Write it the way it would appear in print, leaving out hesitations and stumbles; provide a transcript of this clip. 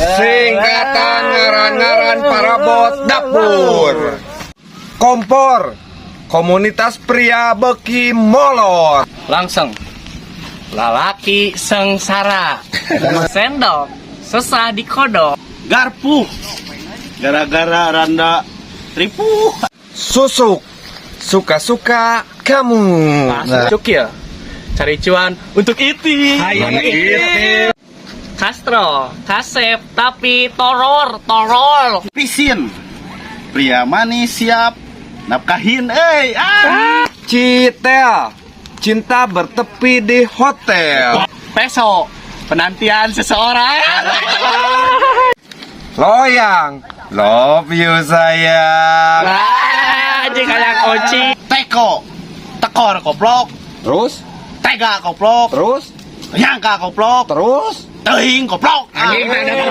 Singkatan ngaran-ngaran parabot dapur. Kompor. Komunitas pria beuki molor. Langsung. Lalaki sengsara. Sendok. Sesah dikodok. Garpu. Gara-gara randa ripuh. Susuk. Suka-suka kamu. Nah. Cukil. Cari cuan untuk iti. Castro, kasep, tapi toror, torol. Pisin. Pria manis siap nafkahin euy. Ah. Citel. Cinta bertepi di hotel. Peso, penantian seseorang. Loyang. Love you, sayang. Ah, anjing kayak kunci. Teko. Tekor koplok. Terus? Tega koplok. Terus? Nyangka koplok. Terus? Teuing koplok. Anjing, ada.